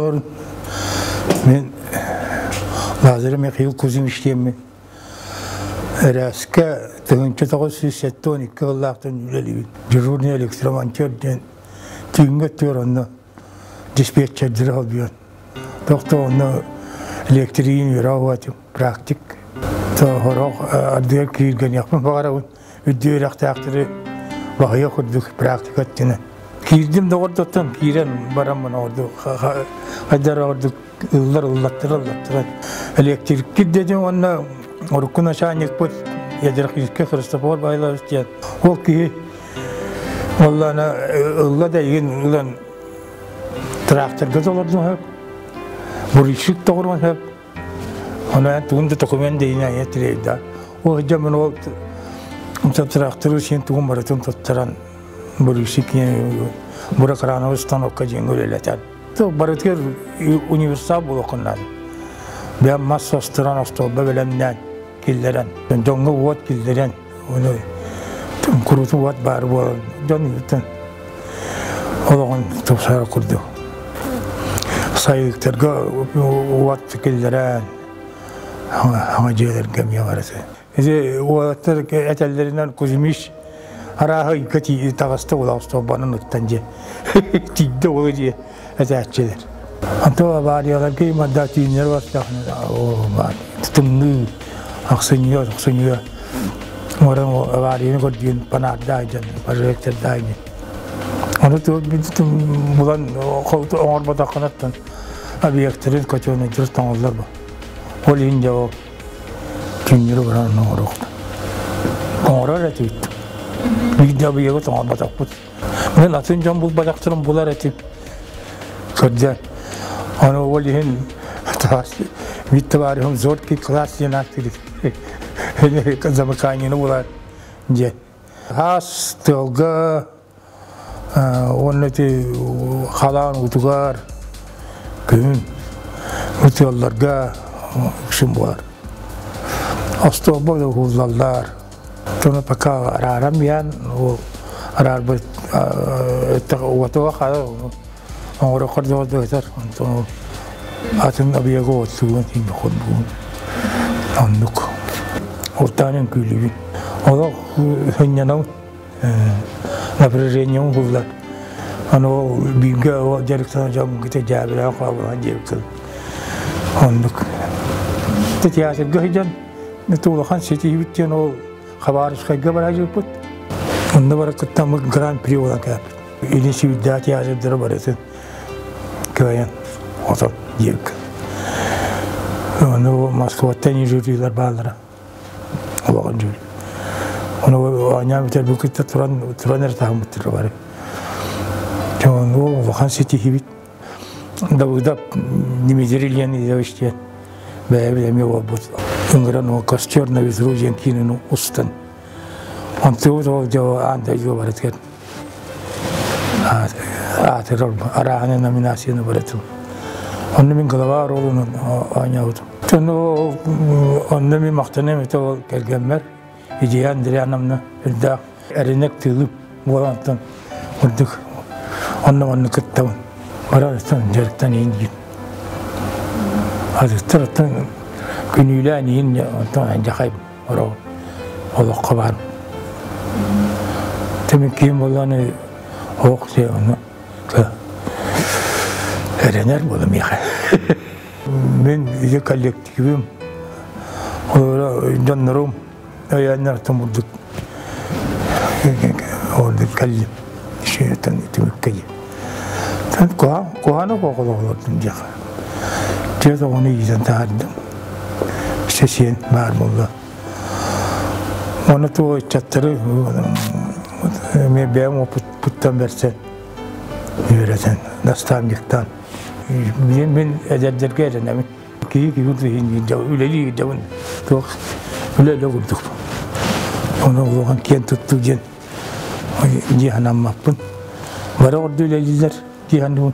Оҕолорун мин Лазарев Михаил Кузьмич диэммин Эрээскэ 1972 сыллаахтан үлэлиибин. Дежурный электромонтер диэн түүҥҥэ өттүгэр онно диспетчердери холбуйан. Тохто онно электригин үөрэ уһуатым, практик. Сорох ардыгар кииргэниэхпин баҕарабын. Үрдүк үөрэхтээхтэри баһыйа курдук практика өттүнэн. Киирдим доҕордоттон киирэн бараммын ордук хайдар ордук ыллар ыллаттара ыллаттара электриккит дедим уонна урукку начальникпыт Ядрахинскай Христофор Байлович диэн ол киһи Оллаана ылла да игин ылан тракторга толордум хөп, буричик тоҕуруон хөп. Онон тугун да документ дейин айа тирейда. Ол дьомун ол тракторы син тугун барытын туттаран буричик буракрановый станокка диэн үлэлэтэн. Барытыгар универсал буолуоххун Бэм мас состуран остуолба бэлэмнээн киллэрэн, дьоҥҥо уот киллэрэн, ону куруту уот баар буолан дьон ыытан олоҕун тупсара курдук. Сайыктарга уот киллэрэн хаҥа дьиэлэргэ эмиэ барыта. Ити уолаттар этэллэринэн Кузьмич арааһа ыйга таҕыста ула остуолбанан ыттан дьиэ тиийдэ ол дьиэ этээччилэр. Антон аварияларга имарда түүннэр бастахына тымныы ахсынньыга ахсынньыга Морон аварияны көрдүүн панаардаах дьон, прожектордаах дьон. Ону булан оҥорботоххунаттан объекттарын котельнайдары тоҥоллор бу. Ол иһин дьэ ол түүннэри баран оҥоруохтар. Оҥорор этибит. Биирдэ объегы тоҥорботохпут. Мин атын дьон булбатахтарын булар этим. Көрдөн. Ону ол иһин биир табаарыһым зоркий класс диэн ааттыыр замыканиены булар диэн. Хаас тыалга уонна ити халаан уутугар күһүн тыалларга үксүн буолар. Остуолба да уһуллаллар. Тону пока араарам ян ол араарбыт уотуга хара оҥороххор доҕордоһутар онтон атын объегы уоттугун тиийбэххин бугун оннук уртаан үҥкүүлүүбүн олох сынньанабын напряжением уһуллар аны ол бииргэ ол дьарыктанар дьон кытта дьээбэлээн хаалбатан диэбиккин оннук театрга сылдьан Это улахан ситиһиибит диэн ол Хабаровскайга бара сылдьыбыппыт. Онно бара кыттаммыт гран-при буолан кэлбит. Илин Сибирдээх театрдара барытын кыайан отон диэбиккин. Ону Москваттан жюрилар бааллара. Улахан жюри. Ону оонньоон бүтэрбит кытта туран туран эрэ таһыммыттар бары. Ону улахан ситиһиибит. Давыдов Дмитрий Леонидович диэн бэйэбит эмиэ буолбут ыҥыран ол костер на ветру диэн киинэни устан онтубут ол дьэ аан дойду барытыгар аатырар арааһына номинацияны барытым онно мин голова оруолун оонньообутум онно мин махтаныам этэ ол кэргэммэр Идея Андриановна үрдээх эринек тыылып буолантан курдук онно манна кыттабын. Барарыттан дьарыктан иһин диир. Атыттар оттон күнүүлээн иһин онтон дьахай оро олоххо баар. Тэмин киһим буоллааны оох дьэ ону эрэнэр буола миэхэ. Мин ити коллективым, дьоннорум өйөөннөртөн бурдук ордук кэллим. Шиэтен түмүккэ дии. Куһаана куохолоҕолордун диэхэ. Дьэ оҕону иитэн таһаардым. Сесиэн баар буолла. Оны туо ыччаттары эмиэ бэйэм опыппыттан бэрсэн үөрэтэн, наставниктаан Мин эдэрдэргэ эрэнэбин. Киһи киһи үлэлии дьабын туох үлэ үлэ курдук. Ону улахан киэн туттуу диэн дии санаммаппын. Бары орду үлэлииллэр дии саныыбын.